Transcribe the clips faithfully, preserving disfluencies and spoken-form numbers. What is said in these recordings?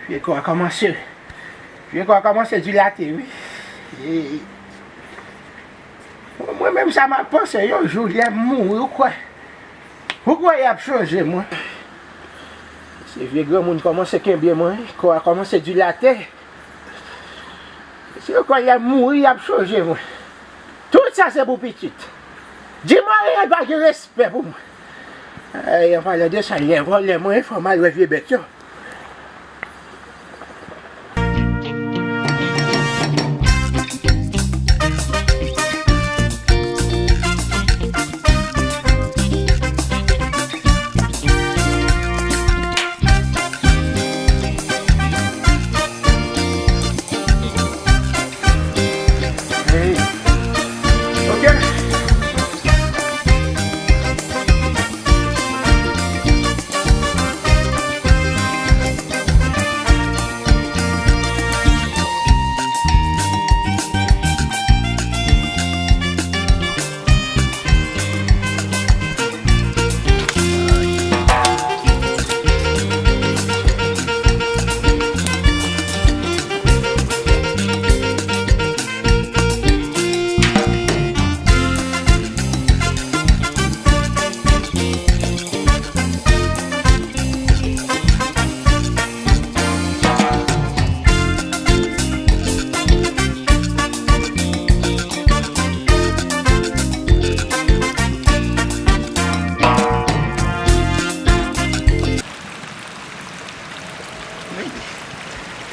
Vye kò a kòmanse. Vye kò a kòmanse dilate, wi. E, mwen menm sa m ap panse, yon jou lè m mouri, ou kwè? Ou kwè y ap chonje mwen? Se vye granmoun kòmanse kenbe mwen, kò a kòmanse dilate. Se yo kwè lè m mouri, y ap chonje mwen. Tout sa se pou pitit. Di mwen, pa gen respè pou mwen. Ay, an palan de sa, lè vòlè mwen, fò m al wè vye bèt yo. Hey. Ok.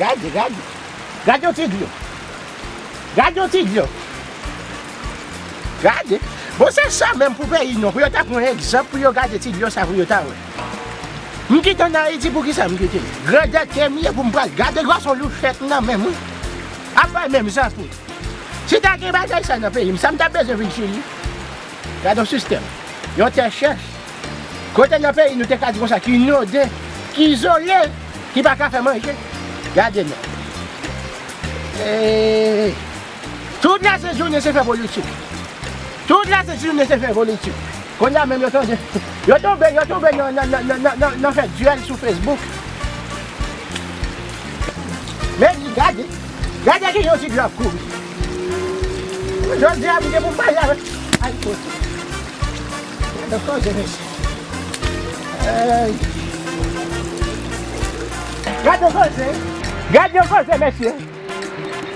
Gade, gade. Gade yon ti dlo. Gade yon ti dlo. Gade. Bon, se sa menm pou peyi nou. Pou yo ta pran egzanp, pou yo gade ti dlo sa, pou yo ta wè. M kite ann Ayiti, poukisa m kite? Grandèt ke m ye pou m pral gade gason louchèt nan men m, wi. Ap bay menm zafou. Si ta gen bagay sa nan peyi m, sa m t ap bezwen vin Chili? Gade yon sistèm. Yon tè chèch. Kote nan peyi nou te ka di konsa, ki inonde, ki izole, ki pa ka fè manje. Gade non. Ey! Tout lasent jounen se fè politik. Tout lasent jounen se fè politik. Kounye a menm yo tonbe, yo tonbe, yo tonbe nan, nan, nan fè dyèl sou Facebook. Men li gade, gade ki yon ti dlo ap kouri. Jodi a, m gen pou m pale avèk. Ay, kote. Gade koze, mesye. Ey. Gade koze. Gade koze, mesye.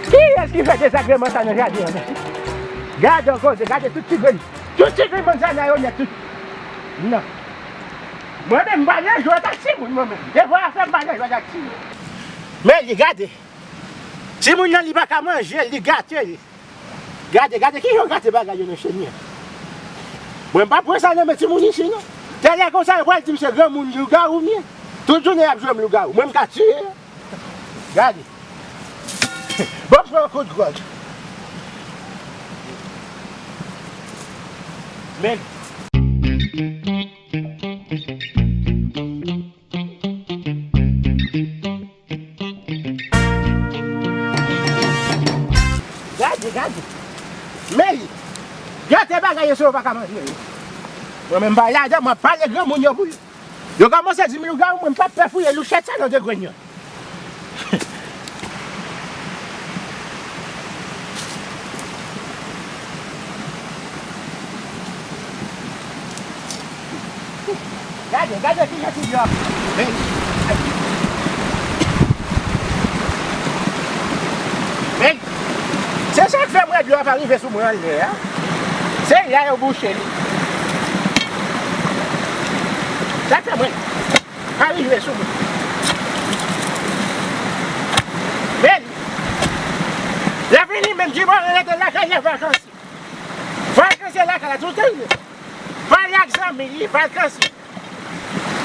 Kiyès ki fè dezagreman sa nan jaden an, mesye? Gade yon koze, gade tout ti grenn. Tout ti grenn bann sa nan yo nèt tout. Non. Mwen menm, m pa nan jwèt ak timoun, mwen menm. Defwa afè m pa nan jwèt ak timoun. Men li, gade. Timoun nan, li pa ka manje, li gate li. Gade, gade ki jan yo gate bagay yo nan Chili an. Mwen, m pa pran sa nan men timoun isi, non. Tèlè konsa, yo pral di m se granmoun lougawou m ye. Tout jounen, y ap jwe m lougawou. Mwen, m ka tiye yo. Gade. Bon, m pran yon kout gwòg. Men. Gade, gade. Men li. Gade bagay yo, se yo pa ka manje yo. Mwen menm pa ladan, mwen pale granmoun yo pou yo. Yo kòmanse di m lougawou, mwen m p ap pè fouye louchèt sa nan de grenn yo. Gade, gade ki jan ti dlo. Men. Men. Se sa k fè mwen dlo a pa rive sou mwen anlè a. Se la yo bouche li. Sa k fè mwen pa rive sou mwen. Men. Lè fini menm, Jimmy rete lakay li vakansi. Vakansi lakay la tout ane. Pale ak zanmi li, vakansi.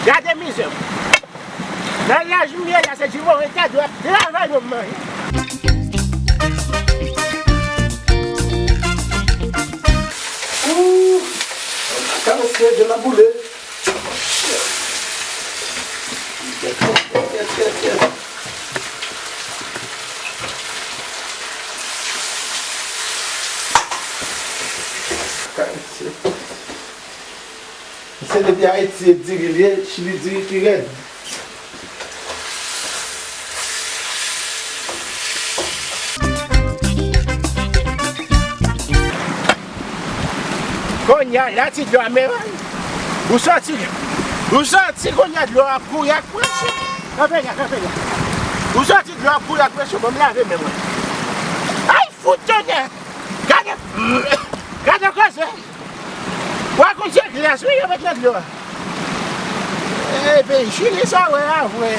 Gade mizè. Nan laj m ye la, se Jimmy rete dwe ap travay pou m manje. Ooh, vakansi, je la boule. Yes, yes, yes, yes, yes. Misye depi Ayiti, e diri l ye, Chili diri pi rèd. Kounye a la, ti dlo a, men, ou sòti, ou sòti, kounye a dlo a ap kouri ak presyon. Kanpe la, kanpe la. Ou sòti, dlo a ap kouri ak presyon, ban m lave men mwen. Ay, fout tonnè! Gade, gade koze! Ou a konn se glas, wi, yo met nan dlo a. Epi, Jili sa wè a vre.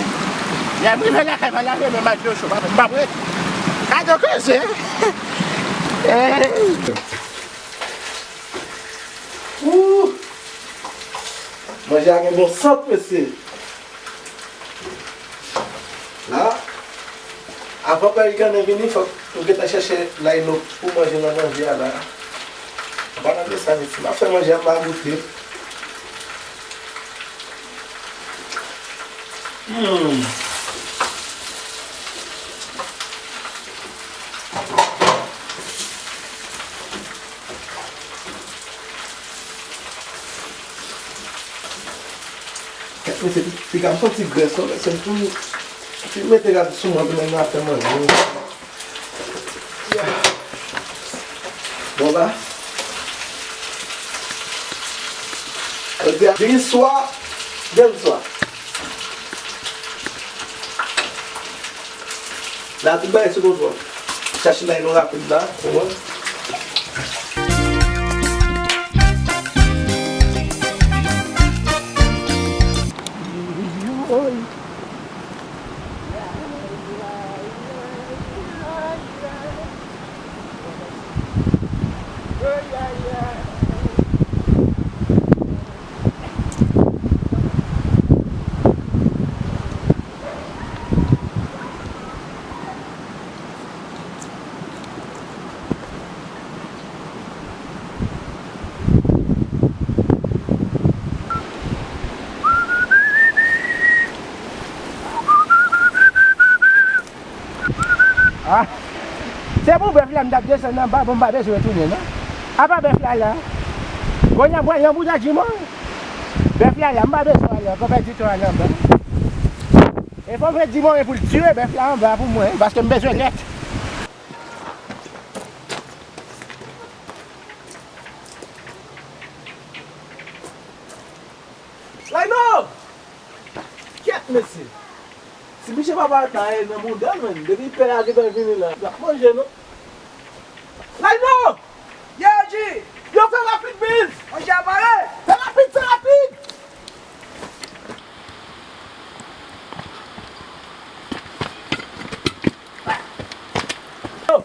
Lè m rive lakay, m a lave men m ak dlo cho, m ap ret. Gade koze! Ey! Ooh! Manje a gen bon sant, mesye. La, avan Pè Ricanen vini, fòk m gentan chèche Laylo pou manje nan manje a la. An palan de sa, mesye, m ap fè manje a, m a goute. Hmm. Kèt mesye, piga m santi grès, non, mesye, m tou, m tou mete rad sou mwen, tou menm nan fè manje. Bon, ba. Jodi a, jodi swa, jodi swa. La, tout bagay sou kontwòl. Chache Laylo rapid la, ou wè. Ah, se pou bèf la m t ap desann anba, bon, m pa bezwen retounen, non. Apa bèf la la? Kounye a m pral nan bouda Jimon. Bèf la la, m pa bezwen ale ankò, pèdi tan ale anba. E fò m fè Jimon pou l tire bèf la anba pou mwen, paske m bezwen nèt. Laylo! Kèt, mesye! Si misye pa parèt la, e nan bouda l, menm. Depi pè a gentan vini la, l ap manje, non? Laylo! Yo, G! Yo, fè rapid, Bills! Manje a pare! Fè rapid, fè rapid! Yo!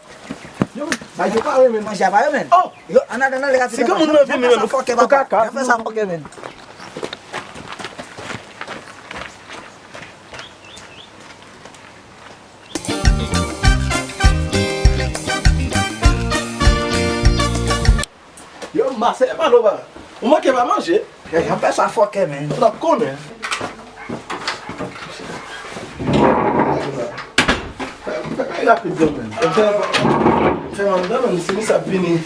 Yo, yo, manje a pare, men. Manje a pare, men. Oh! Yo, an atandan, lè rapid. Si granmoun nan vini, men, ou kaka. Fè sa fòkè, men. Yo, m pase pa lo ba. Ou manke pa manje. Yo, yo, fè sa fòkè, men. Ou t ap konnen. Fè, fè, fè rapid, men. Fè, fè, fè anndan, men, si misye ap vini.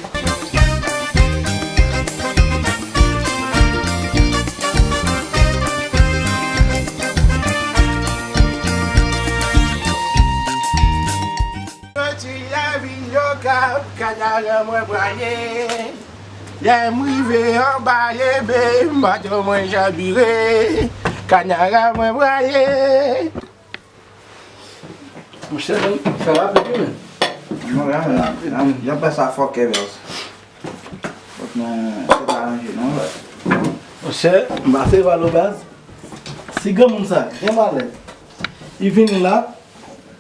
Soti lavil Okap, Kanara mwen prale. Lè m rive anba lebe, bato mwen chabire. Kanara mwen prale. Monchè, fè rapid wi, men. Mwen, mwen, mwen, y ap fè sa fòkè, baz. Fòk nou se pa ranje, non, baz. Monchè, m pase pa lo, baz. Si granmoun sa gen malè, li vini la,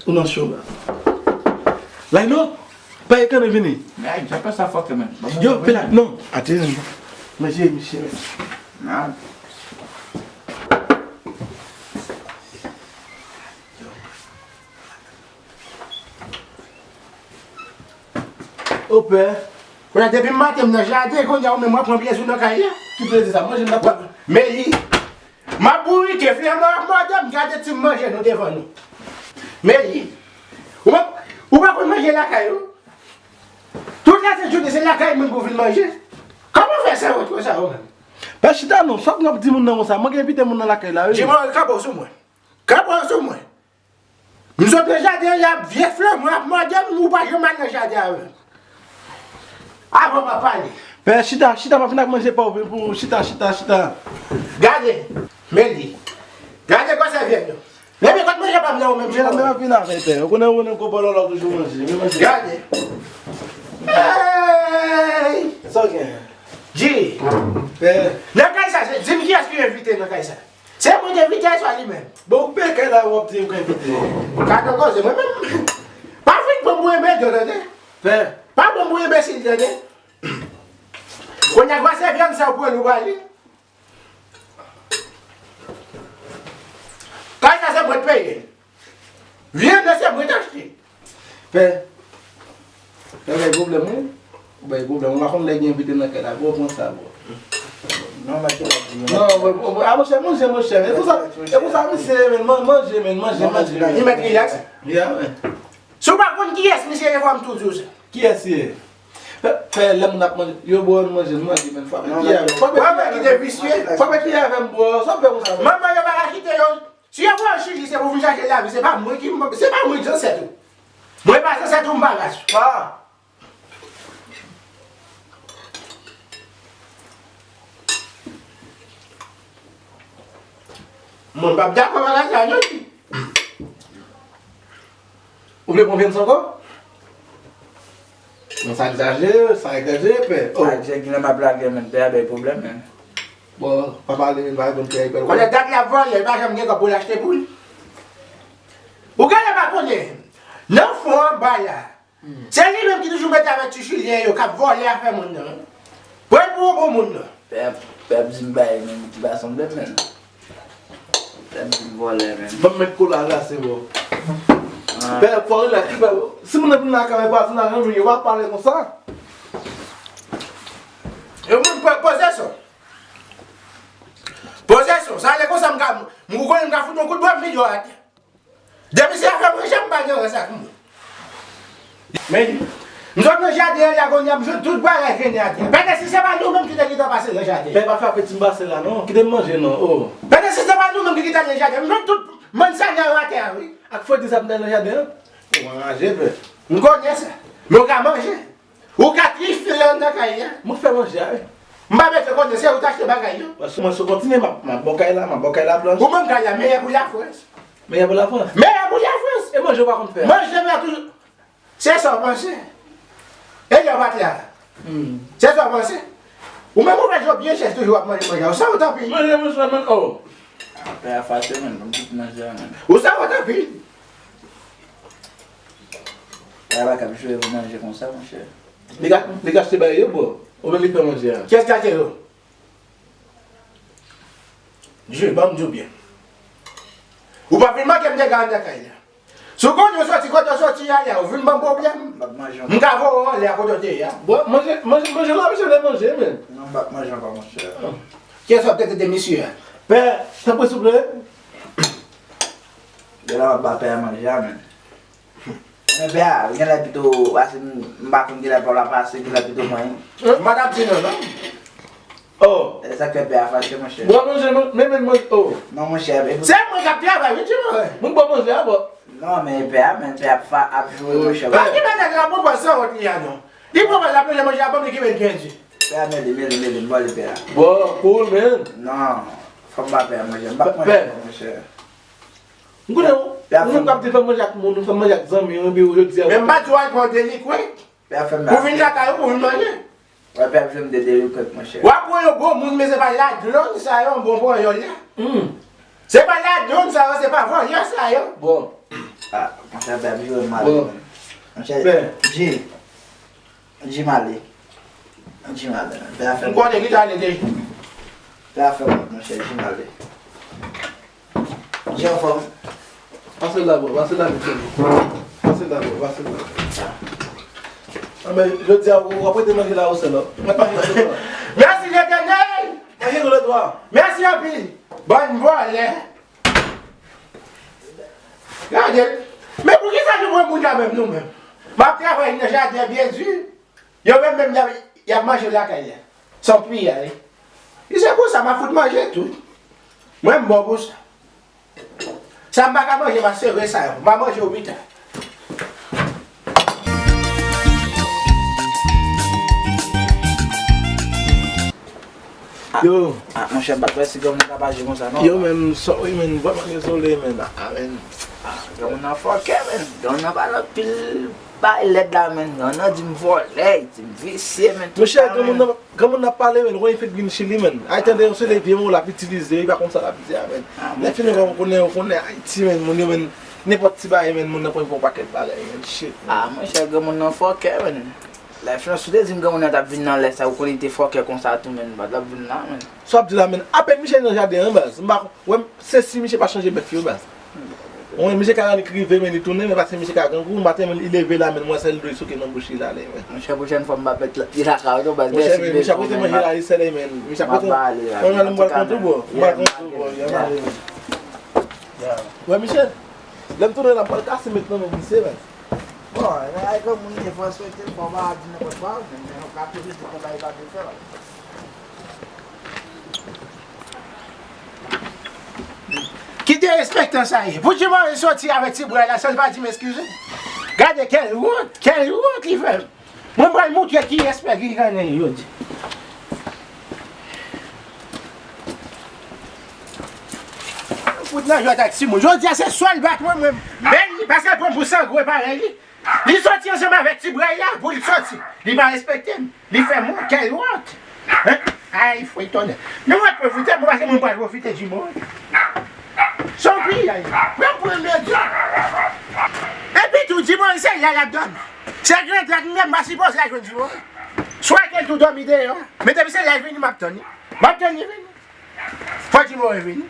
ou nan cho, baz. Laylo, pa e kanè vini. Ay, y ap fè sa fòkè, men. Yo, pela, non, atè, manje, misye, men. O pè. Kounye a, depi maten m nan jaden, kounye a ou menm w ap pran plezi w nan kay la. Ki plezi sa? Manje m t ap pran. Meli, m ap bourike, flannè w ap mòde m, gade ti manje nou devan nou. Meli, ou pa, ou pa konn manje lakay ou? Tout la sent jounen se lakay moun pou vin manje. Kòman w fè sèvant konsa ou menm? Pa chita non, sa w ap di moun nan konsa? Mwen k envite moun nan lakay la, wi. Jimori, kanpe w sou mwen. Kanpe w sou mwen. M sot nan jaden an, y ap vye flannè w ap mòde m, ou pa janm al nan jaden avè m. Avan m ap pale. Pè, chita, chita, m ap vin ak manje pa w, pou chita, chita, chita. Gade, men li. Gade gwosè vyèt yo. Leve kot manje pa m nan ou menm. Men la, men ap vin avè pè. Ou konnen ou nan gwo bòlòlò toujou manje. Men manje. Gade. Hey! Sa w gen? Di. Pè. Nan kay sa, se, di m kiyès ki envite nan kay sa? Se mwen ki envite a, swa li menm? Bon, ou pè kay la, w ap di m ki envite. Gade koze, mwen menm. Pa vin pran m pou enbedo, tande? Pè. Pa pran m pou enbesil, tande? Kounye a, gwosè vyann sa ou pran nou ba li. Kay sa se mwen k peye. Vyann nan se mwen k achte. Pè, pè bay pwoblèm, wi. Ou bay pwoblèm. Ou pa konn lè gen envite nan kay la, bro, pran sa, bro. Non, mwen te la di, non, bro, bro, a, monchè, manje, monchè. E pou sa, e pou sa, misye, men, man-, manje, men, manje, manje, men. Li mèt rilaks. Ya, men. Si w pa konn kiyès misye ye, fò m tou di w sa. Kiyès ye? Fè, fè lè moun ap manje, yo ba w manje, nou manje, men fò fè kiyè avè m. Fò fè kiyè avè m, bro. Sa w fè konsa, bro? Manman yo pa ka kite yo. Si yo voye w Chili, se pou vin chache lavi. Se pa mwen ki, se pa mwen ki zansèt ou. Mwen pa zansèt ou, m pa ras ou. Ah. Mwen p ap dakò bagay sa, non. Ou vle pran vyann sa ankò? Non, sa egzajere, sa egzajere, pè. Oh. Sa egzajere, m ap lage, men pè a bay pwoblèm, men. Bon, pa pale, men pa reponn pè a, pè. Konnen dat la vòlè, li pa janm gen kòb pou l achte pou l. Ou genlè pa konnen. Nan fon anba la, se li menm ki toujou mete avèk ti chilyen yo k ap vòlè afè moun nan. Pran l pou yon bon moun nan. Pè, pè ap di m bay, men ki pa sanble, men. Pè ap di m vòlè, men. Ban m met kola la, se bon. Ah. Pè, fò rilaks, pè. Si moun nan vin lakay mwen, pa vin nan ranm, yo pa pale konsa. Yo moun pè, poze son. Poze son. Sa ale konsa, m ka, m, ou konnen m ka fout yon kout bwa, m vide w atè. Depi se afè manje, m pa gen rans ak moun. Men, m sot nan jaden an la kounye a, m jwenn tout bagay trennen atè. Pètèt si se pa nou menm ki te gentan pase nan jaden. Pè, pa fè apeti m pase la non. Kite m manje non. Oh. Pètèt si se pa nou menm ki gentan nan jaden. M jwenn tout manzana yo atè a, wi. Ak fredi sa m te nan jaden an. Ou anraje, pè. M konnen sa. Men w ka manje. Ou ka trifle anndan kay la. Mwen k fè manje a, wi. M pa bezwen konnen, se ou t achte bagay yo. Paske mwen sou kontinye, m ap, m ap bon kay la, m ap bon kay la blanch. Ou menm kay la meyè pou Lafrans. Meyè pou Lafrans? Meyè pou Lafrans. E manje ou pa konn fè a? Manje mwen toujou. Se sa w panse. E lè w pa t la. Hmm. Se sa w panse. Ou menm ou fè jo byen chèch toujou w ap manje manje a. Ou sanwont anpil. Manje mwen sèlman, oh. Pè a fache, men, m tout manje a, men. Ou sanwont anpil. Pè a pa kab jwe pou manje konsa, monchè. Li ka, li ka achte bay yo, bro. Oubyen li fè manje a? Kiyès ki achte yo? Jwe, ban m di w byen. Ou pa vin manke m dega anndan kay la. Si w konnen w soti kote w soti a la, ou vin ban m pwoblèm. M ap manje ankò. M ka voye w anlè a kote w te ye a. Bon, manje, manje, manje la, misye vle manje, men. Non, m p ap manje ankò, monchè. Kiyès w ap tete de misye a? Pè, tanpri, souple. Lè la m ap ba pè a manje a, men. Men pè a, genlè pito, pase m, m pa konn kilè pè w la pase, kilè pito mwen. M pa t ap di non, non. Oh. E sa k fè pè a fache, monchè. Bò manje, non, men, men, men, oh. Non, monchè, e pou... Se mwen k ap travay, wi, ti mwen. Mwen bò manje a, bò. Non, men pè a, men pè a ap fa-, ap joure, monchè. Pa gen bagay la, pran pòz sanwont li a, non. Li pran pòz la, manje manje a, ban m li ki men kenzi. Pè a, mele, mele, mele, m vòlè pè a. Bò, cool, man. Non, fò m ba pè a manje, m p ap manje, monchè. M konnen ou, ou menm k ap di fè manje ak moun, ou fè manje ak zanmi, epi ou jodi a. Men m pa di w al pran delikwen. Pè a fè m... Pou vin lakay ou, pou vin manje. Wè, pè a ap jwenn de delikwen, monchè. W ap pran yon bon moun, men se pa ladròn sa yo, bon panyòl la. Hmm. Se pa ladròn sa yo, se pa vòlè sa yo. Bon. Ah, monchè, pè a ap jwenn mal. Bon. Monchè, pè. Jim. Jim ale. Jim ale. Pè a fè... M konnen li t ale deja. Pè a fè wont, monchè, Jim ale. Jim anfòm. Pase la, bro, pase la, mesye. Pase la, bro, pase la. Ah, men, jodi a, w ap rete manje la ou sèl, non? Mèsi, Letènèl! Manje tou lè twa. Mèsi anpil. Bann vòlè. Gade. Men poukisa nou pran moun la menm, nou menm? M ap travay nan jaden byen di. Yo menm, menm, y ap, y ap manje lakay la. San piyay. E se konsa, m a fout manje tou. Mwen, m bon pou sa. Sa m pa ka manje, m a sere sa yo. M a manje yo pita. Yo. Ah, monchè, m pa t wè si granmoun nan t ap aji konsa, non. Yo, men, sorry, men, vrèman dezole, men. Ah, men. Ah, granmoun nan fòkè, men. Granmoun nan pale anpil bay lèd la, men. Granmoun nan di m vòlè, di m visye, men, tout sa, men. Monchè, granmoun nan, granmoun nan ap pale, men. Ou konn li fèk vin Chili, men. Ay tande yon seri de vye mo l ap itilize, li pa konn sa l ap di a, men. Ah, lè fini, ou konnen, ou konnen Ayiti, men. Moun yo, men, nenpòt ti bagay, men, moun nan pran pou yon pakèt bagay, men. Shit, men. Ah, monchè, granmoun nan fòkè, men. Lè fini, si w te di m granmoun nan t ap vin nan lè sa, ou konnen li te fòkè konsa tou, men. Li pa t ap vin la, men. Sa w ap di la, men, apèn Michel nan jaden an, baz. M pa, wè, se si Michel pa chanje bèf yo, baz. Mwen, Michel ka annik rive, men li tounen, men paske Michel ka grangou, maten, men, li leve la, men, mwen, sèl dlo li souke nan bouch li la, men. Monchè, pwochèn fwa, m pa mèt pye lakay ou non, baz. Monchè, men, Michel ap rete manje la, li sèl, men. Michel ap rete, mwen, mwen, m pral kontou, bro. M pral kontou, bro. Wè, Michel, lè m tounen la, m pral kase met nan men misye, baz. Bon, men ay granmoun ye, fò respekte l, fò w pa di nenpòt pawòl, men, men w ka toujou di konpa e pa de fè. Ki derespektan sa ye? Pou Jimore soti avèk ti bray la san l pa di m eskize? Gade kèl wont, kèl wont li fè m. Mwen pral montre kiyès pè ki gannen jodi. Fout nan jwèt ak timoun. Jodi a se sèl bat mwen, mwen. Men li, paske l pran m pou sangwen parèy li. Li soti ansanm avèk ti bray la pou l soti. Li pa respekte m. Li fè m wont, kèl wont. Hein? Ay, fouy tonnè. Nou mèt pwofite, mwen, paske mwen pral pwofite Jimore. Son piyay. Pran premye di. Epi tou, Jimore se la l ap dòmi. Se gran trak m ye, m pa sipoze al jwenn Jimore. Swa ke l tou dòmi deyò. Men depi se la l vini, m ap tann li. M ap tann li vini. Fò Jimore vini.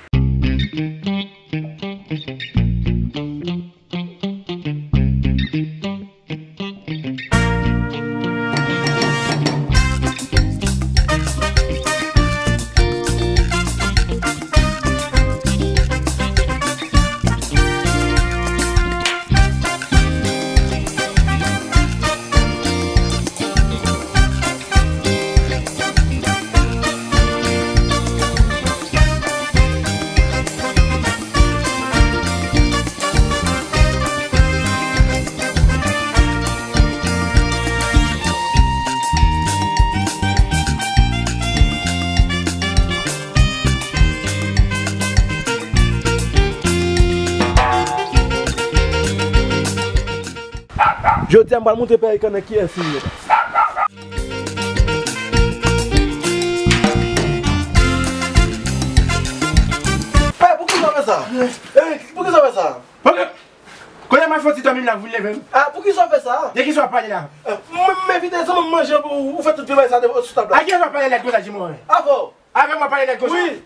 Jodi a, m pral montre Pè Rikan nan kiyès li ye. Pè, poukisa w fè sa? Eric, poukisa w fè sa? Kote m al fè yon ti dòmi m la, ou vin leve m? Ah, poukisa w fè sa? De kisa w ap pale la? Eh, m, m envite zanmi m manje, ou, ou fè tout vye bagay sa de, sou tab la. A kiyès w ap pale lèd konsa, Jimore? Avè w. Avè m w ap pale lèd konsa? Wi.